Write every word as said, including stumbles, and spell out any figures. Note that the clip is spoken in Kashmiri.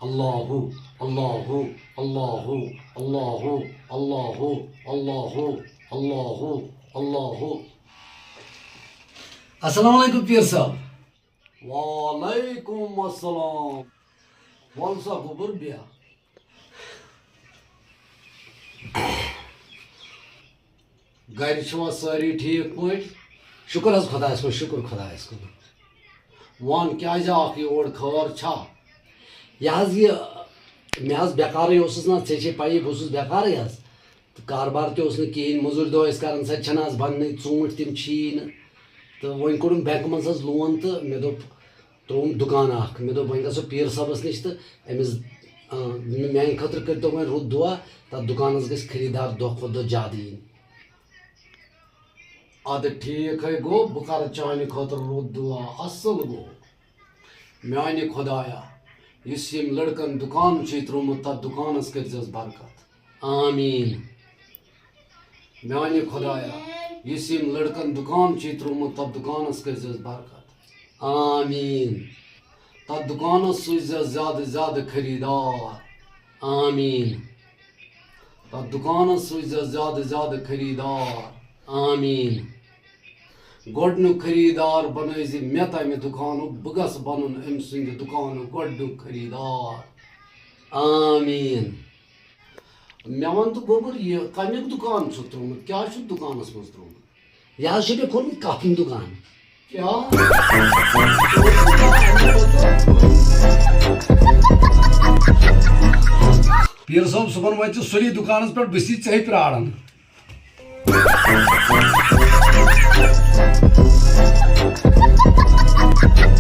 اللہ، اللہ، اللہ، اللہ، اللہ، اللہ، اللہ۔ السلام علیکم پیر صٲب۔ وعلیکم السلام۔ وَل سا گوٚبُر بیٚہہ۔ گرِ چھِوا سٲری ٹھیٖک پٲٹھۍ؟ شُکُر حظ خۄدایَس کُن، شُکُر خۄدایَس کُن۔ وَن، کیٛازِ آکھ یور، خٲر چھا؟ یہِ حظ یہِ، مےٚ حظ بیکارٕے اوسُس نہ، ژےٚ چھے پَیی، بہٕ اوسُس بیکارٕے حظ۔ تہٕ کاربار تہِ اوس نہٕ کِہیٖنۍ، مٔزوٗرۍ دۄہ ٲسۍ کَران، سۄ تہِ چھَنہٕ آز بَننٕے، ژوٗنٛٹھۍ تِم چھی نہٕ۔ تہٕ وۄنۍ کوٚڑُم بینٛکہٕ منٛز حظ لون تہٕ مےٚ دوٚپ، ترٛووُم دُکان اَکھ۔ مےٚ دوٚپ، وۄنۍ گژھو پیٖر صٲبَس نِش تہٕ أمِس، آ، میٛانہِ خٲطرٕ کٔرۍتو وۄنۍ رُت دُعا، تَتھ دُکانَس گژھِ خریٖدار دۄہ کھۄتہٕ دۄہ زیادٕ یِنۍ۔ اَدٕ ٹھیٖک ہے گوٚو، بہٕ کَرٕ چانہِ خٲطرٕ رُت دُعا۔ اَصٕل گوٚو۔ میٛانہِ خۄدایا، یُس ییٚمۍ لٔڑکَن دُکان چھُے ترٛوومُت، تَتھ دُکانَس کٔرۍزٮ۪س برکت۔ آمیٖن۔ میٛانہِ خۄدایا، یُس ییٚمۍ لٔڑکَن دُکان چھُے ترٛوومُت، تَتھ دُکانَس کٔرۍزٮ۪س برکت۔ آمیٖن۔ تَتھ دُکانَس سوٗززٮ۪س زیادٕ زیادٕ خریٖدار۔ آمیٖن۔ تَتھ دُکانَس سوٗززٮ۪س زیادٕ زیادٕ خریٖدار۔ آمیٖن۔ گۄڈٕنیُک خریٖدار بَنٲوزِ مےٚ تَمہِ دُکانُک، بہٕ گژھٕ بَنُن أمۍ سٕنٛدِ دُکانُک گۄڈٕنیُک خریٖدار۔ آمیٖن۔ مےٚ وَن تہٕ گوٚبُر، یہِ کَمیُک دُکان چھُتھ ترٛوومُت؟ کیٛاہ چھُتھ دُکانَس منٛز ترٛوومُت؟ یہِ حظ چھُ مےٚ کھوٗلمُت کَپھن دُکان۔ کیٛاہ؟ پیٖر صٲب، صُبحن وٲتۍ زِ سُلی دُکانَس پٮ۪ٹھ، بہٕ چھُسے ژےٚ پرٛاران۔